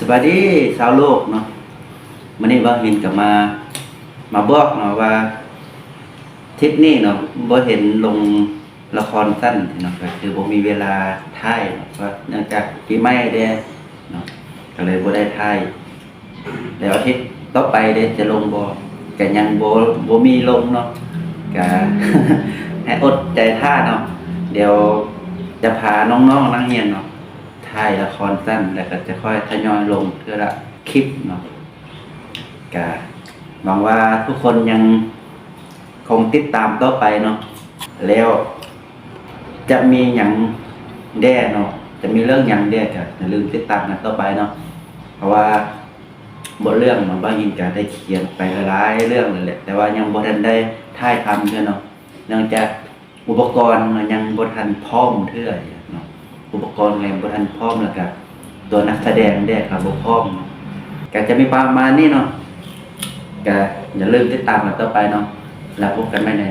ສະບາຍດີຊາວໂລກເນາະ, ມື້ນີ້ບ່າວຫີນກໍມາ ມາບອກເນາະວ່າ ທິດນີ້ເນາະ ບໍ່ເຫັນລົງລະຄອນສັ້ນເນາະ, ກໍຄືບໍ່ມີເວລາຖ່າຍເນາະ ເພາະເນື່ອງຈາກປີໃໝ່ແດ່ເນາະ ກໍເລີຍບໍ່ໄດ້ຖ່າຍ. ແລ້ວອາທິດຕໍ່ໄປເດ ຈະລົງບໍ່? ກໍຍັງບໍ່ ບໍ່ມີລົງເນາະ, ກໍໃຫ້ອົດໃຈຖ້າເນາະ. ດຽວຈະພານ້ອງໆນັກຮຽນເນາະ ຖ່າຍລະຄອນສັ້ນ ແລ້ວກໍຈະຄ່ອຍທະຍອຍລົງເທື່ອລະຄລິບເນາະ. ກະຫວັງວ່າທຸກຄົນຍັງຄົງຕິດຕາມຕໍ່ໄປເນາະ. ແລ້ວຈະມີຫຍັງແດ່ເນາະ, ຈະມີເລື່ອງຫຍັງແດ່ ກະຢ່າລືມຕິດຕາມກັນຕໍ່ໄປເນາະ. ເພາະວ່າບົດເລື່ອງເນາະ ບ່າວຫີນກະໄດ້ຂຽນໄປຫຼາຍໆເລື່ອງແລ້ວແຫຼະ, ແຕ່ວ່າຍັງບໍ່ທັນໄດ້ຖ່າຍທຳເທື່ອເນາະ, ເນື່ອງຈາກ ອຸປະກອນເນາະ ຍັງບໍ່ທັນພ້ອມເທື່ອເນາະ, ອຸປະກອນກໍຍັງບໍ່ທັນພ້ອມ ແລ້ວກະຕົວນັກສະແດງແດ່ກໍບໍ່ພ້ອມເນາະ. ກະຈະມີປະມານນີ້ເນາະ, ກະຢ່າລືມຕິດຕາມກັນຕໍ່ໄປເນາະ, ແລ້ວພົບກັນໃໝ່ໃນ